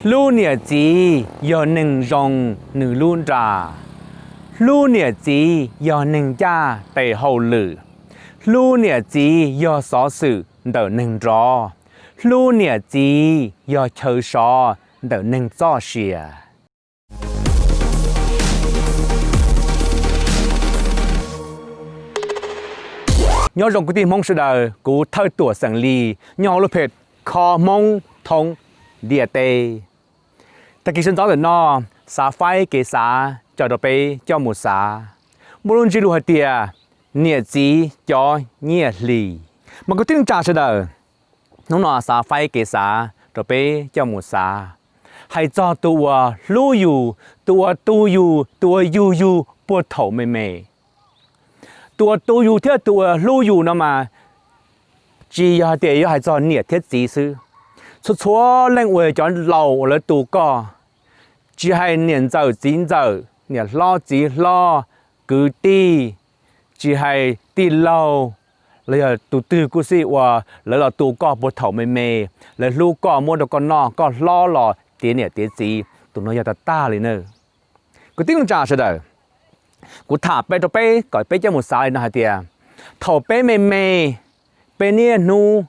Hlub niam txiv yog neeg zoo nws lub nra. Hlub niam txiv yog neeg ncaj tes hauj lwm. Hlub niam txiv yog xov xwm ntawm neeg nrov. Hlub niam txiv yog chaw sov ntawm neeg txoj sia. Nyob zoo kwv tij Hmoob sawv daws, kuv Thawj Tuam xeem Lis nyob hauv lub phem kho Hmoob thoob ntiaj teb. Tag kis sawv ntxov ntawm no, xav faib kev xav coj rau peb coj mus xav. Muaj lub ntsiab lus hais tias niam txiv cov nyiaj hli. Mas kwv tij neej tsa sawv daws, hnub no xav faib kev xav rau peb coj mus xav, hais txog tus uas hlub yus, tus uas tu yus, tus uas yug yus puag thaum me me. Tus uas tu yus thiab tus uas hlub yus no mas tsis yog hais tias yuav hais txog niam thiab txiv xwb. Txhua txhua leej uas yog cov laus uas lawv tu koj, tsis hais niam ntxawm txiv ntxawm, niam hlob txiv hlob, kwv tij, tsis hais tij laug los yog tus twg kuj xij uas lawv los tu koj puag thaum me me, lawv hlub koj muab rau koj noj koj hlob los tiav niam tiav txiv, tus no yog tag tag li na. Kwv tij neej tsa sawv daws, kuv tham peb rau peb kom peb coj mus xav li no hais tias, thaum peb me me, peb niaj hnub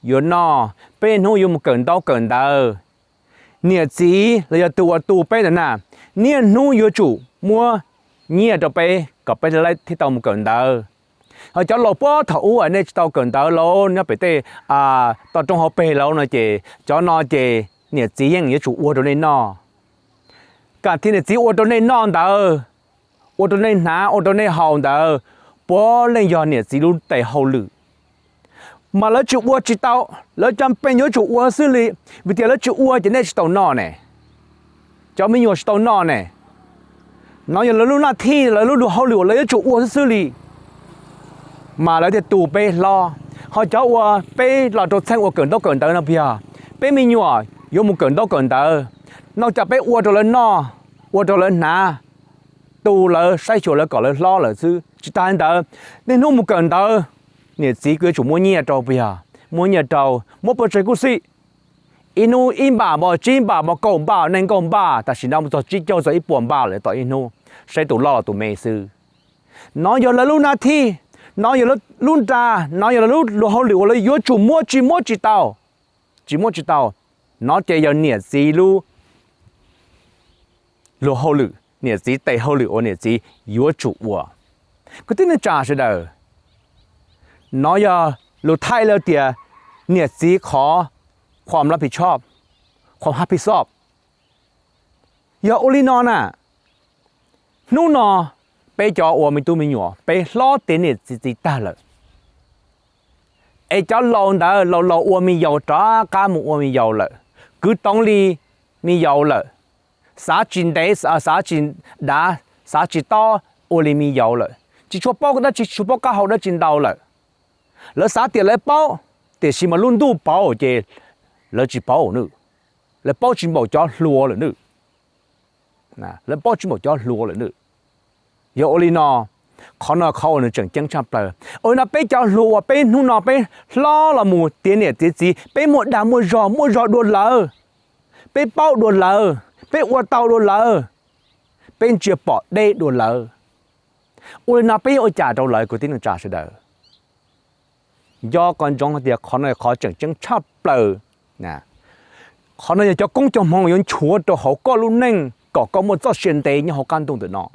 yuav noj, peb niaj hnub yuav mus kawm ntaub kawm ntawv, niam txiv los yog tus uas tu peb ntawd na, niaj hnub yuav tsum muab nyiaj rau peb kom peb thiaj tau mus kawm ntawv. Ho cov laus puag thaum ub nej tsis tau kawm ntawv lauj, nyob pem tej toj roob hauv pes lauj no ces cov no ces niam txiv yeej yuav tsum ua rau nej noj. Kam tias niam txiv ua rau nej noj ntawd, ua rau nej hnav, ua rau nej haus ntawd, puav leej yog niam txiv lub tes hauj lwm. Mas lawv tsis ua tsis tau, lawv cam pees yuav tsum ua xwb li, vim tias lawv tsis ua ces nej tsis tau noj ne, cov me nyuam tsis tau noj ne. No yog lawv lub naj thij, lawv lub luag hauj lwm uas lawv yuav tsum ua xwb xwb li. Mas lawv thiaj tu peb hlob. Ho cov uas peb los rau txheej uas kawm ntaub kawm ntawv no puas yog peb me nyuam yuav mus kawm ntaub kawm ntawv, no cas peb ua rau lawv noj, ua rau lawv hnav, tu lawv, saib xyuas lawv kom lawv hlob lawm xwb. Tsis tas li ntawd, niaj hnub mus kawm ntawv, niam txiv kuj yuav tsum muab nyiaj rau puas yog? Muab nyiaj rau, muab pes tsawg kuj xij, ib hnub ib npam npaum, tsib npam npaum, kaum npam, nees nkaum npam, tam sim no mus txog tsib caug txog ib puas npam lawm tom ib hnub, saib tus loj los tus me xwb. No yog lawv lub naj thij, no yog lawv lub nra, no yog lawv lub luag hauj lwm uas lawv yuav tsum muab, tsis muab tsis tau, tsis muab tsis tau. No ces yog niam txiv lub luag hauj lwm, niam txiv tes hauj lwm uas niam txiv yuav tsum ua. Kwv tij neej tsa sawv daws, no yog lus thaij lawv tias niam txiv qhov, qhuam lab phis tshoj, qhuam hab phis xoj. Yog ua li no na, hnub no peb cov ua me tub me nyuam peb hlob tiav niam txiv txiv tag lawm, es cov laus ntawd laus laus ua me yaus rov qab mus ua me yaus lawm, kwv toov li me yaus lawm, xav tsis ntev xav tsis dav xav tsis tob ua li me yaus lawm, tsis tshua paub dab tsi, tsis tshua paub qab hau dab tsi ntau lawm. Lawv xav tias lawv paub, tiam sis mas lub ntuj pauv ces lawv tsis paub nawb. Lawv paub tsis npaum cov hluas lawm nawb. Lawv paub tsis npaum cov hluas lawm nawb. Yog ua li no, qhov no qhov uas nws tseem ceeb tshaj plaws. Ua li no peb cov hluas uas peb hnub no peb hlob los mus tiav niam tiav txiv, peb muaj dag muaj zog, muaj zog dua lawv, peb paub dua lawv, peb ua tau dua lawv, peb ntsia pom deb dua lawv. Ua li no peb yuav ua cas rau lawv kwv tij neej tsa sawv daws? Nco qo ntsoov hais tias qhov no yog qhov tseem ceeb tshaj plaws. Qhov no yog cov koob cov hmoov yuav nchuav rau hauv koj lub neej kom koj muaj txoj sia ntev nyob hauv qab ntuj ntawm no.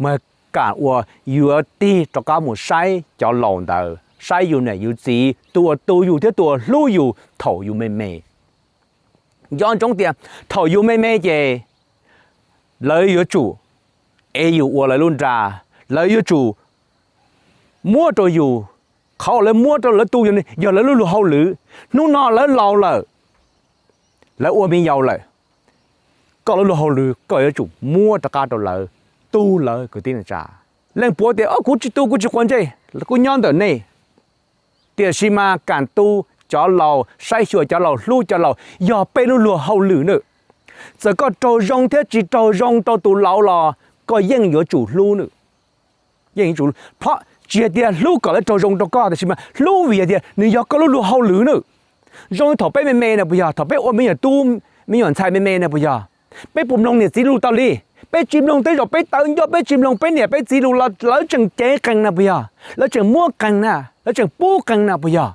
Mas kam uas yuav tig rov qab mus saib cov laus ntawd, saib yus niam yus txiv, tus uas tu yus thiab tus uas hlub yus thaum yus me me. Nco ntsoov tias thaum yus me me ces lawv yuav tsum ev yus ua lawv lub nra, lawv yuav tsum muab rau yus. Qhov uas lawv muab rau lawv tu yus yog lawv lub luag hauj lwm. Hnub no lawv laus lawm, lawv ua me yaus lawm, koj lub luag hauj lwm koj yuav tsum muab rov qab rau lawv, tu lawv kwv tij neej tsa. Leej puav tias, Kuv tsis tu, kuv tsis quav ntsej, kuv nyob ntawm nej. Tiam sis mas kam tu cov laus, saib xyuas cov laus, hlub cov laus yog peb lub luag hauj lwm nawb. Txawm koj raug zoo thiab tsis raug zoo rau tus laus los koj yeej yuav tsum hlub nawb. Yeej yuav tsum, tsis hais tias hlub kom lawv raug zoo rau koj, tiam sis mas hlub vim hais tias nws yog koj lub luag hauj lwm nawb. Zoo li thaum peb me me na puas yog? Thaum peb ua me nyuam tub me nyuam ntxhais me me na puas yog? Peb puas mloog niam txiv lus tas li? Peb tsis mloog, tej zaum peb tawv ncauj, peb tsis mloog peb niam peb txiv lus los lawv tseem cev qees na puas yog? Lawv tseem muab qees na, lawv tseem pub qees na puas yog?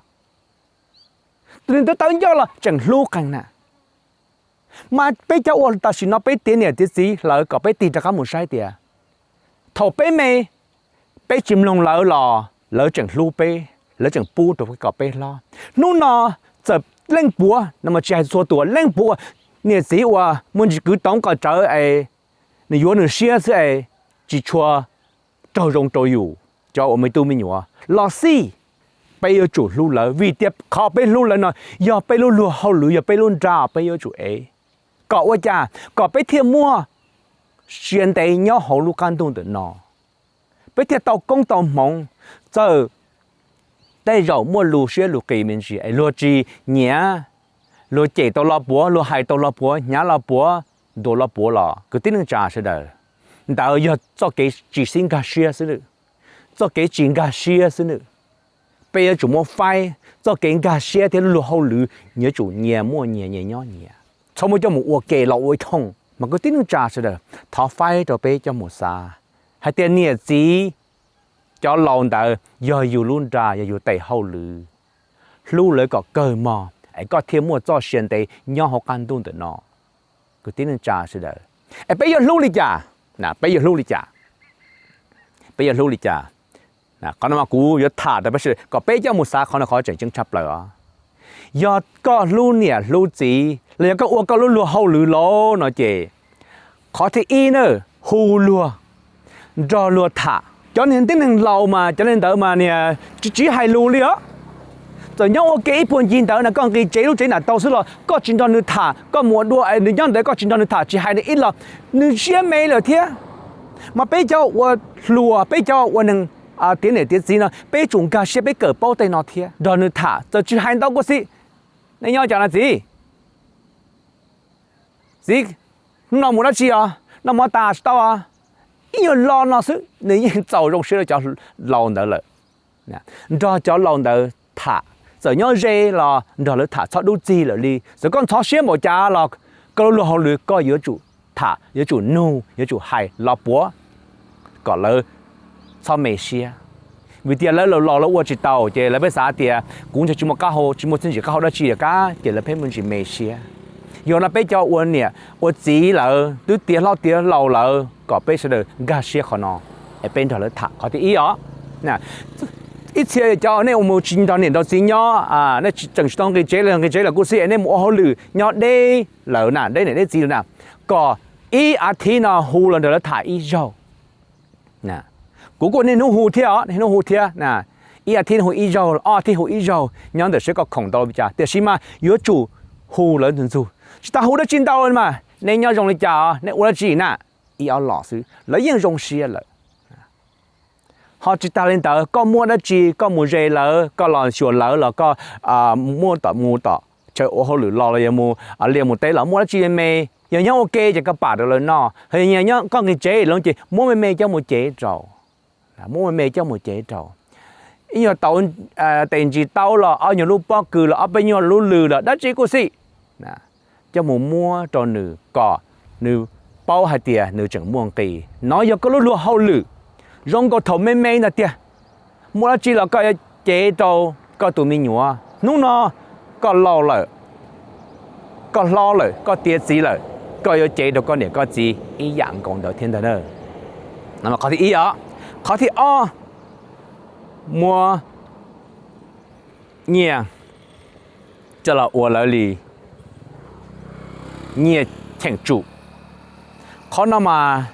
Tus neeg tawv ncauj los tseem hlub qees na. Mas peb cov ua tam sim no peb tiav niam tiav txiv hlawv kom peb tig rov qab mus saib tias thaum peb me, peb tsis mloog lawv los lawv tseem hlub peb, lawv tseem pub rau kom peb hlob. Hnub no txawm leej puav no mas tsis hais txhua tus, leej puav uas niam txiv uas muaj ntsis kwv toov kom tsawv es nws yuav nws siab xwb es tsis tshua raug zoo rau yus cov uas me tub me nyuam los xij, peb yuav tsum hlub lawv vim tias qhov peb hlub lawv no yog peb lub luag hauj lwm, yog peb lub nra peb yuav tsum ev. Kom ua cas? Kom peb thiaj muaj sia ntev nyob hauv lub qab ntuj ntawm no, peb thiaj tau koob tau hmoov. Txawm tej zaum muaj lus siab lus qis me ntsis es luag tsis nyiam, luag cem tau los puav, luag hais tau los puav, hnyav los puav, ntuas los puav los kwv tij neej tsa sawv daws, ntawd yog txoj kev tsis sib nkag siab xwb nawb. Txoj kev tsis nkag siab xwb nawb. Peb yuav tsum muab faib txoj kev nkag siab thiab lub luag hauj lwm yuav tsum nyias muaj nyias nyias nyob nyias, txhob muab coj mus ua ke los ua ib thooj. Mas kwv tij neej tsa sawv daws, thov faib rau peb coj mus xav hais tias niam txiv cov laus ntawd yog yus lub nra, yog yus tes hauj lwm, hlub lawv kom kawg mog es koj thiaj muaj txoj sia ntev nyob hauv qab ntuj ntawm no. Kwv tij neej tsa sawv daws, es peb yuav hlub li cas? Peb yuav hlub li cas? Peb yuav hlub li cas? Qhov no mas kuv yuav tham rau peb sawv daws kom peb coj mus xav qhov no, qhov tseem ceeb tshaj plaws os. Yog koj hlub niam hlub txiv los yog koj ua koj lub luag hauj lwm lauj no ces qhov thib ib na, hu luag, nrog luag tham. Cov niag tib neeg laus mas cov li ntawd mas niag tsis tsiv hais lus li os. Txawm nyob ua ke ib puag ncig ntawd na, koj nqis tsev lub tsev nram taug xwb los koj tsis nrog nws tham, koj mus ua dua nws nyob ntawd koj tsis nrog nws tham tsis hais nws ib los, nws siab me lawm thiab. Mas peb cov ua hluas, peb cov ua neeg tiav niam tiav txiv no peb tsum nkag siab peb kawm paub tej no thiab nrog nws tham, txawm tsis hais ntau kuj xij. Nej nyob cas no txiv? Txiv, hnub no mus dab tsi os? Noj mov tas tsis tau os? Ib nyuag lo no xwb nws yeej txaus zoo siab rau cov laus ntawd lawm. Nrog cov laus ntawd tham, txawm nyob ze los nrog lawv tham txhob dub txig lawm li. Txawm koj ntxhov siab npaum cas los koj lub luag hauj lwm koj yuav tsum tham, yuav tsum nug, yuav tsum hais los puav kom lawv txhob me siab. Vim tias lawv laus laus lawv ua tsis tau ces lawv pheej xav tias kuv ntshai tsis muaj qab hau, tsis muaj txiaj ntsig qab hau dab tsi li qab ces lawv pheej muaj ntsis me siab. Yog no peb cov ua niam ua txiv lawv twb tiav hlob tiav laus lawm kom peb sawv daws nkag siab qhov no es peb nrog lawv tham qhov thib ib os. Ib txhia cov nej ua mus tsis nrog niam nrog txiv nyob, nej tseem tsis tau nqis tsev los nqis tsev lawm kuj xij es nej mus ua hauj lwm nyob deb lawm na, deb niam deb txiv lawm na, kom ib as thiv no hu los nrog lawv tham ib zaug. Kuv kuj niaj hnub hu thiab os, niaj hnub hu thiab. Ib as thiv hu ib zaug, ob as thiv hu ib zaug, nyob ntawm seb koj khoom tau li cas, tiam sis mas yuav tsum hu lawv ntxug ntxug. Tsis tas hu dab tsi ntau mas nej nyob zoo li cas, nej ua dab tsi na, ib ob los xwb lawv yeej zoo siab lawm. Ho tsis tas li ntawd koj muaj dab tsi koj mus ze lawv, koj los xyuas lawv los koj muaj tom mus tom chaw ua hauj lwm los los yog mus liaj mus teb los muaj dab tsi me me, yog nyob ua ke ces koj pam rau lawv noj, yog nyob koj nqis tsev los ces muab me me coj mus cev rau, muab me me coj mus cev rau. Ib nyuag tau tes ntsis taub los ob nyuag lub pob kws los ob peb nyuag lub lws los dab tsi kuj xij, coj mus muab rau nws kom nws paub hais tias nws tseem muaj nqis. No yog koj lub luag hauj lwm zoo nkaus thaum me me ntag tiag. Muaj dab tsi los koj yuav cev rau koj tus me nyuam. Hnub no koj laus lawm, koj hlob lawm, koj tiav txiv lawm, koj yuav cev rau koj niam koj txiv ib yam nkaus ntawd thiab ntag na. Qhov thib ib os. Qhov thib ob, muab nyiaj coj los ua lawv li nyiaj cheem tsum. Qhov no mas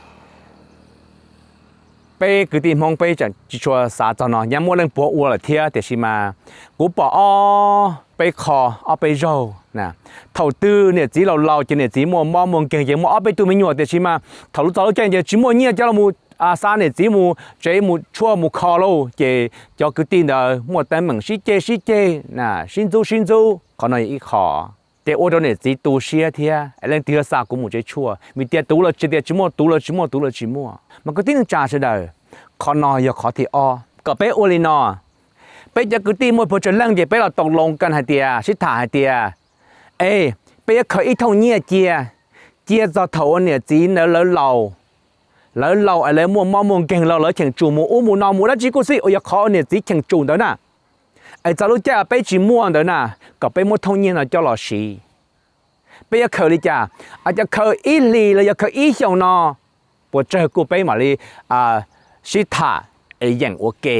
peb kwv tij Hmoob peb tseem tsis tshua xav txog no, nyaj muaj leej puav ua lawm thiab, tiam sis mas kuv pom ob peb qho ob peb zaug na. Thaum twg niam txiv laus laus ces niam txiv muaj mob muaj nkeeg ces muaj ob peb tug me nyuam, tiam sis mas thaum lub txog lub caij ces tsis muaj nyiaj coj los xa niam txiv mus tsev mus tshuaj mus kho lauj, ces cov kwv tij ntawd muaj teeb meem sib ceg sib ceg, sib ntxub sib ntxub. Qhov no yog ib qho, ces ua rau niam txiv tu siab thiab, leej twg yuav xa kuv mus tsev tshuaj, vim tias tuv los tsis tias tsis muaj, tuv los tsis muaj, tuv los tsis muaj. Mas kwv tij neej tsa sawv daws, qhov no yog qhov thib ob kom peb ua li no. Peb cov kwv tij muaj puas tsawg leej ces peb los tau loo kan hais tias, sib tham hais tias, es peb yuav khaws ib thooj nyiaj cia, cia txog thaum uas niam txiv ntawd lawv laus, lawv laus es lawv muaj mob muaj nkeeg los lawv cheem tsum mus ub mus no mus dab tsi kuj xij uas yog qhov uas niam txiv cheem tsum ntawd na, es txog lub caij peb tsis muaj ntawd na, kom peb muab thooj nyiaj no coj los siv. Peb yuav khaws li cas? Cov khaws ib hlis los yog khaws ib xyoos no, puas tsawg kuj peb mam li sib tham es yeem ua ke,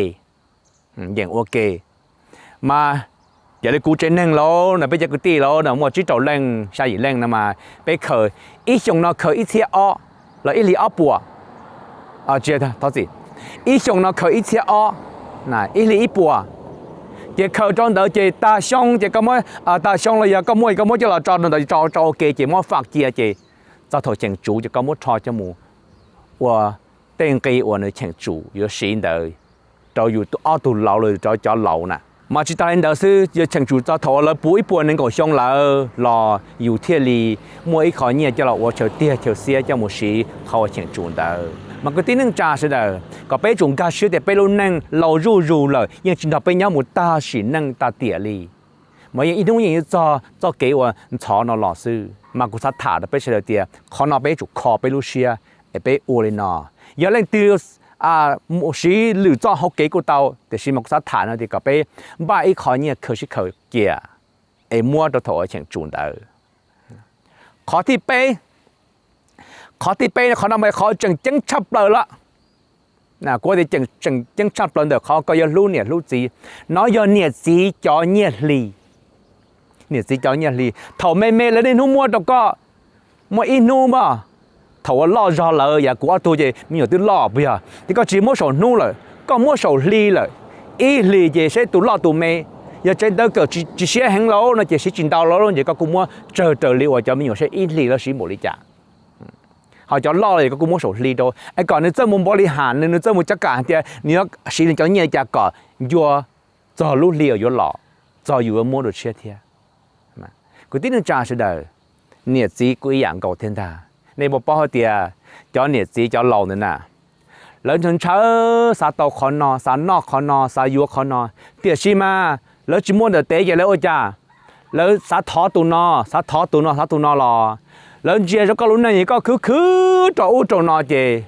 yeem ua ke. Mas yog li kuv tsev neeg lauj no, peb cov kwv tij lauj no muaj tsib rau leej xya yim leej no mas peb khaws, ib xyoos no khaws ib txhiab ob los ib hlis ob puas, ib xyoos no khaws ib txhiab ob, ib hlis ib puas. Ces khaws rau ntawd ces tag xyoo ces koj muab, tag xyoo los yog koj muaj koj muab coj los tso rau ntawd, tso tso ua ke ces muab fam cia ces txog thaum cheem tsum ces koj muab rho coj mus ua tej nqi uas nws cheem tsum yuav siv ntawd rau yus ob tug laus los rau cov laus na. Mas tsis tas li ntawd xwb, yog cheem tsum txog thaum uas lawv puv ib puas nees nkaum xyoo lawm los yus thiaj li muaj ib qho nyiaj coj los ua chaw tiag chaw xiab coj mus siv qhov uas cheem tsum ntawd. Mas kwv tij neej tsa sawv daws, kom peb tsum nkag siab tias peb lub neej laus zuj zus lawm yeej tsis nrog peb nyob mus tag sim neej tag tiam li. Mas yeej ib hnub yeej yuav txog txoj kev uas ntxhov no los xwb. Mas kuv xav tham rau peb sawv daws tias qhov no peb tsum kho peb lub siab es peb ua li no. Yog leej twg siv lwm txoj hauv kev kuj tau, tiam sis mas kuv xav tham no tias kom peb npaj ib qho nyiaj khaws sib khaws cia es muab rau thaum uas cheem tsum ntawd. Qhov thib peb, qhov thib peb qhov no mas qhov tseem ceeb tshaj plaws lawm. Kuv tias tseem ceeb tshaj plaws ntawm qhov koj yuav hlub niam hlub txiv, no yog niam txiv cov nyiaj hli. Niam txiv cov nyiaj hli thaum me me lawv niaj hnub muab rau koj, muab ib hnub mas, thaum uas loj zog lawm yog kuv ob tug ces me nyuam twb loj puas yog, ces koj tsis muab saum hnub lawm, koj muab saum hli lawm. Ib hlis ces seb tus loj tus me, yog tsev ntawd kawm tsis siab heev lauj no ces siv tsis ntau lauj ces koj kuj muab tsawg raws li uas cov me nyuam seb ib hlis lawv siv npaum li cas. Ho cov loj los koj kuj muab saum hli rau es kom nws txawj mus npav li has nws, nws txawj mus cov kam hais tias nws yuav siv nws cov nyiaj li cas kom ncua txog lub hli uas yuav los, txog yus yuav muab dua tshiab thiab. Kwv tij neej tsa sawv daws, niam txiv kuj ib yam nkaus thiab ntag. Nej puas paub hais tias cov niam txiv cov laus ntawd na, lawv ntshaw ntshaw xav tau qhov no, xav noj qhov no, xav yuav qhov no, tiam sis mas lawv tsis muaj ntawm tes ces lawv ua cas? Lawv xav thov tus no, xav thov tus no, xav tus no los lawv ntsia rau koj lub neej es koj khwv khwv rau ub rau no ces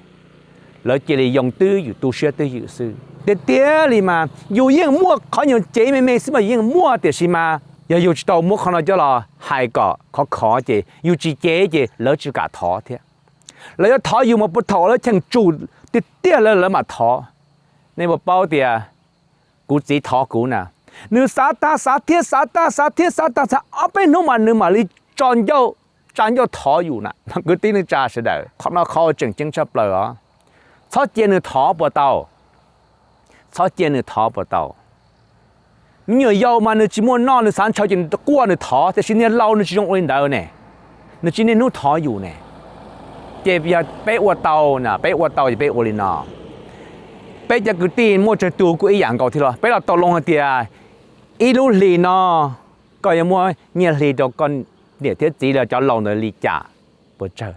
lawv cia li yoo twb ywm tu siab twb ywm xwb. Tiag tiag li mas yus yeej muaj qhov nyuag cev me me xwb mas yus yeej muaj, tiam sis mas yog yus tsis tau muab qhov no coj los hais kom khov khov ces yus tsis cev ces lawv tsis kam thov thiab. Lawv yuav thov yus mas puag thaum lawv cheem tsum tiag tiag lawm lawv mam thov. Nej puas paub tias kuv txiv thov kuv na, nws xav tag xav thiab xav tag xav thiab xav tag, txog ob peb hnub mas nws mam li tso ncauj, tsa ncauj thov yus na. Kwv tij neej tsa sawv daws, qhov no qhov tseem ceeb tshaj plaws os. Txhob cia nws thov puas tau. Txhob cia nws thov puas tau. Me nyuam yaus mas nws tsis muaj noj nws xav ntshaw ces nws quaj nws thov, tiam sis niag laus nws tsis zoo ua li ntawd ne, nws tsis niaj hnub thov yus ne. Ces yog peb ua tau na, peb ua tau ces peb ua li no. Peb cov kwv tij muaj tsawg tus kuj ib yam nkaus thiab los peb los tau loo hais tias ib lub hlis no koj yuav muab nyiaj hli rau koj niam thiab txiv los cov laus ntawd li cas puas tsawg.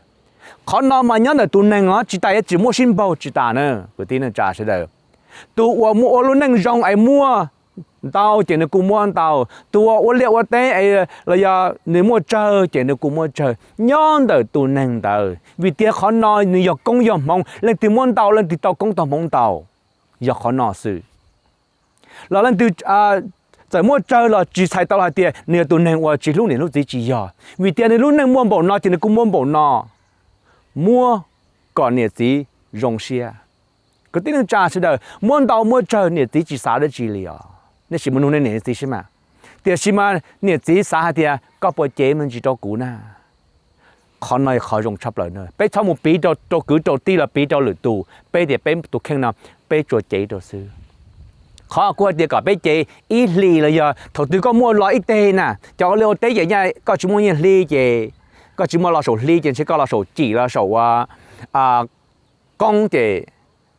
Qhov no mas nyob ntawm tus neeg os, tsis tas yuav tsis muaj sib npaug tsis tas na kwv tij neej tsa sawv daws. Tus uas muaj ua lub neej zoo es muaj ntau ces nws kuj muab ntau, tus uas ua liaj ua teb los yog nws muaj tsawg ces nws kuj muab tsawg, nyob ntawm tus neeg ntawd, vim tias qhov no nws yog koob yog hmoov, leej twg muab ntau leej twg tau koob tau hmoov ntau, yog qhov no xwb. Los leej twg txawm muaj tsawg los tsis txhais tau hais tias nws yog tus neeg uas tsis hlub niam hlub txiv, tsis yog, vim tias nws lub neej muaj npaum no ces nws kuj muab npaum no, muab kom niam txiv zoo siab. Kwv tij neej tsa sawv daws, muab ntau muab tsawg niam txiv tsis xav dab tsi li os. Nej sim mus nug nej niam txiv sib mas, tiam sis mas niam txiv xav hais tias koj puas cev me ntsis rau kuv na. Qhov no qhov zoo tshaj plaws na, peb txhob mus piv rau kwv rau tij los piv rau lwm tus, peb tias peb tus kheej no peb tsuas cev rau xwb. Qhov kuv hais tias kom peb cev ib hlis los yog thaum twg koj muaj los ib teg na, cov ua liaj ua teb ces nyaj koj tsis muaj nyiaj hli ces, koj tsis muaj los saum hli ces ntshe koj los saum cim los saum ua qoob ces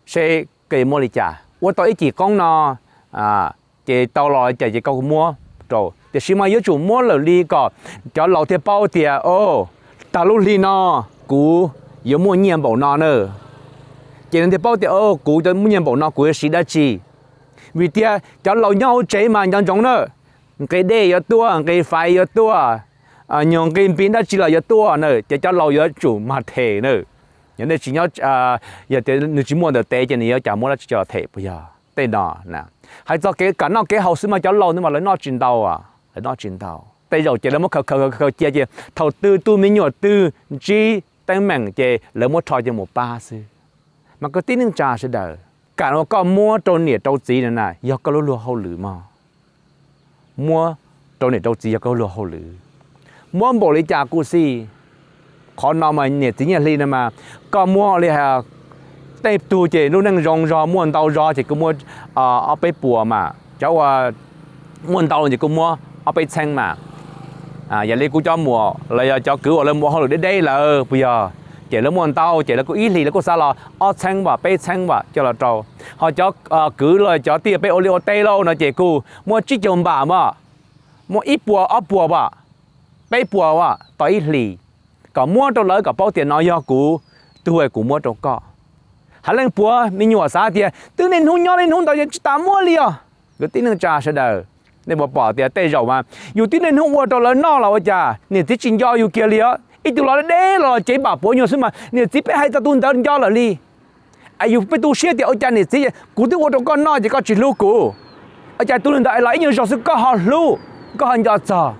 seb koj yuav muab li cas, ua tau ib cim qoob no ces tau los li cas ces koj muab rau, tiam sis mas yuav tsum muab lawm li kom cov laus thiaj paub tias o, tag lub hli no kuv yuav muaj nyiaj npaum no na. Ces nws thiaj paub tias o, kuv muaj nyiaj npaum no kuv yuav siv dab tsi. Vim tias cov laus nyob hauv tsev mas nco ntsoov na, nqi dej yuav tuaj, nqi fais yuav tuaj, nyuag nqi npis dab tsi los yuav tuaj na, ces cov laus yuav tsum mag them na. Yog nej tsis nyob, yog tias nws tsis muaj ntawm tes ces nws yuav cas muab dab tsi coj los them puas yog? Tej no hais txog kev kam noj kev haus xwb mas cov laus ntawd mas lawv noj tsis ntau, lawv noj tsis ntau. Tej zaum ces lawv muab khaws khaws khaws cia ces thaum twg tug me nyuam twg ntsib teeb meem ces lawv muab rho coj mus pab xwb. Mas kwv tij neej tsa sawv daws, kam uas koj muab rau niam rau txiv no na yog koj lub luag hauj lwm mog. Muab rau niam rau txiv yog koj lub luag hauj lwm. Muab npaum li cas kuj xij, qhov no mas niam txiv nyiaj hli no mas koj muab li, tej tug ces lub neej zoo zog muaj ntau zog ces kuj muab ob peb puas mas, cov uas muaj ntau ces kuj muab ob peb txheeb mas. Yog li kuv cov muam los yog cov kwv uas lawv mus ua hauj lwm deb deb lawm puas yog, ces lawv muaj ntau ces lawv kuj ib hlis lawv kuj xav los ob txheeb vam peb txheeb vam coj los rau. Ho cov kwv los cov tij peb ua liaj ua teb lauj no ces kuj muaj tsib caug npam mas, muaj ib puas ob puas vam, peb puas vam tau ib hlis, kom muab rau lawv kom paub tias no yog kuv tug, kuv muab rau koj. Hais leej puav me nyuam xav tias twb niaj hnub nyob niaj hnub ntawd yeej tsis tas muab li os. Kwv tij neej tsa sawv daws, nej puas pom tias tej zaum mas yus twb niaj hnub ua rau lawv noj los ua cas niam txiv tsis nco yus kiag li os. Ib tug los deb los cev npam puav nyuag xwb mas niam txiv peb hais txog tus ntawd nco lawm li. Es yus pheej tu siab tias ua cas niam txiv, kuv twb ua rau koj noj ces koj tsis hlub kuv, ua cas tus ntawd es los ib nyuag zog xwb koj ho hlub, koj ho nco txog.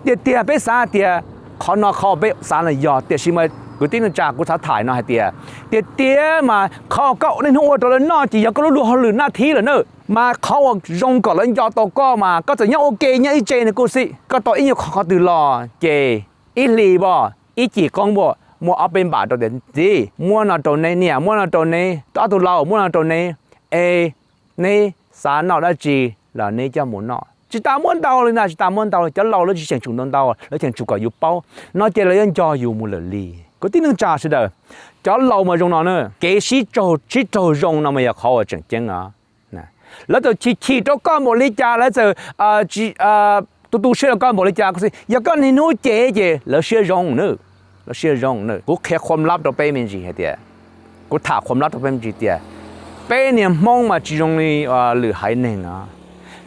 Tiag tiag peb xav tias qhov no qhov peb xav no yog, tiam sis mas kwv tij neej tsa kuv xav tham no hais tias, tiag tiag mas qhov koj niaj hnub ua rau lawv noj ces yog koj lub luag hauj lwm naj thib lawm na. Mas qhov uas zoo kom lawv nco tau koj mas koj txawm nyob ua ke nyob ib tse no kuj xij, koj tau ib nyuag qhov qhov twg los ces ib hlis as, ib cim qoob as, muaj ob peb npam rau tias txiv, muab no rau neb, niam, muab no rau neb, ob tug laus, muab no rau neb, es neb xav noj dab tsi los neb coj mus noj. Tsis tas muab ntau li na, tsis tas muab ntau li, cov laus lawv tsis cheem tsum ntau ntau, lawv cheem tsum kom yus paub no ces lawv yuav nco yus mus lawm li. Kwv tij neej tsa sawv daws, cov laus mas zoo no na, kev sib raug, sib raug zoo no mas yog qhov uas tseem ceeb os. Lawv txawm chim chim rau koj npaum li cas, lawv txawm tu tu siab rau koj npaum li cas, yog koj niaj hnub cev ces lawv siab zoo na, lawv siab zoo na. Kuv qhia qhuam lab rau peb me ntsis hais tias, kuv tham qhuam lab rau peb me ntsis tias, peb niag Hmoob mas tsis zoo li lwm haiv neeg os.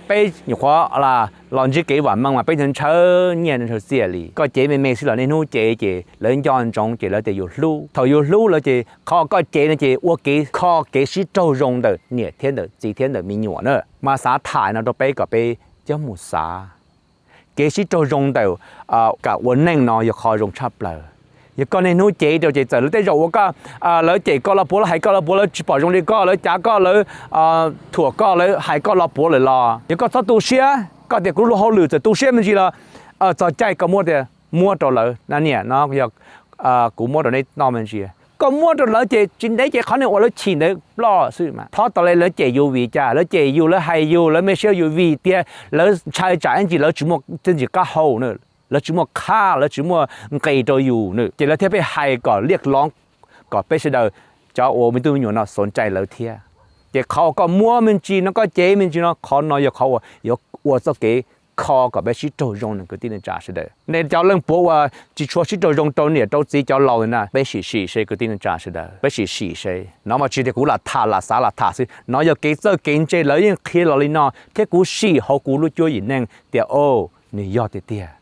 Peb nyuam qhuav los ntsib kev vam meej mas peb ntshaw ntshaw nyiaj ntshaw txiaj li. Koj cev me me xwb los niaj hnub cev ces lawv nco ntsoov ces lawv tias yus hlub. Thaum yus hlub lawv ces qhov koj cev no ces ua kev kho kev sib raug zoo ntawm niam thiab ntawm txiv thiab ntawm me nyuam na. Mas xav tham no rau peb kom peb coj mus xav. Kev sib raug zoo ntawm kam ua neej no yog qhov zoo tshaj plaws. Yog koj niaj hnub cev rau ces txawm lawv tej zaum ua koj, lawv cem koj los puav, lawv hais koj los puav, lawv tsis pom zoo li koj, lawv cav koj, lawv thuam koj, lawv hais koj los puav lawm los yog koj txhob tu siab, koj tias kuv luag hauj lwm txawm tu siab me ntsis los txog caij koj muab tias muab rau lawv na, niam, no yog kuv muab rau neb noj me ntsis. Koj muab rau lawv ces tsis ntev ces qhov niag uas lawv chim ntawd ploj xwb mas. Thov tau li lawv cem yus vim cas, lawv cem yus, lawv hais yus, lawv me siab yus vim tias lawv ntshai tsam ib ntsis lawv tsis muaj txiaj ntsim qab hau na, lawv tsis muaj qhab, lawv tsis muaj nqis rau yus na, ces lawv thiaj pheej hais kom liaj lov, kom peb sawv daws cov uas me tub me nyuam no xav ntshai lawv thiab. Ces qhov uas koj muab me ntsis no, koj cev me ntsis no, qhov no yog qhov uas yuav ua txoj kev kho kom peb sib raug zoo na kwv tij neej tsa sawv daws. Nej cov leej puav uas tsis tshua sib raug zoo rau niam rau txiv cov laus na, peb sim sim seb kwv tij neej tsa sawv daws, peb sim sim seb. No mas tsis tias kuv lam tham lam xav lam tham xwb, no yog kev txawj kev ntse lawv yeej qhia los li no thiab kuv sim hauv kuv lub cuab yim neej tias o, nws yog tiag tiag.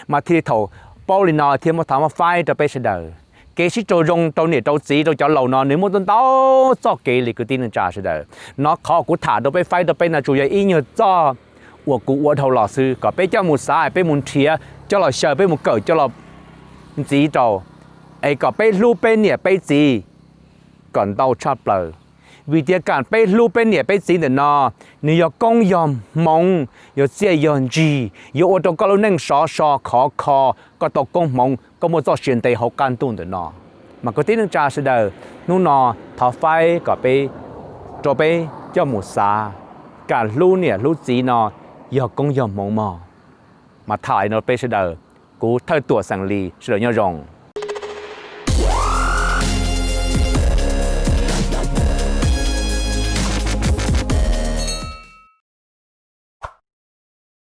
Mas thiaj li thaum paub li no thiaj muab tham muab faib rau peb sawv daws. Kev sib raug zoo rau niam rau txiv rau cov laus no nws muaj ntau ntau txoj kev li kwv tij neej tsa sawv daws. No qhov kuv tham rau peb faib rau peb no tsuas yog ib nyuag txoj uas kuv ua dhau los xwb, kom peb coj mus xav, peb mus nrhiav coj los xyaw, peb mus kawm coj los ntxiv rau, es kom peb hlub peb niam peb txiv kom ntau tshaj plaws. Vim tias kam peb hlub peb niam peb txiv ntawm no, nws yog koob yog hmoov, yog txiaj yog ntsig, yuav ua rau koj lub neej sov so khov kho, koj tau koob hmoov, koj muaj txoj sia ntev hauv qab ntuj ntawm no. Mas kwv tij neej tsa sawv daws, hnub no thov faib kom peb, rau peb coj mus xav, kam hlub niam hlub txiv no yog koob yog hmoov mog. Mas tham li no peb sawv daws, kuv Thawj Tuam xeem Lis, sawv daws nyob zoo.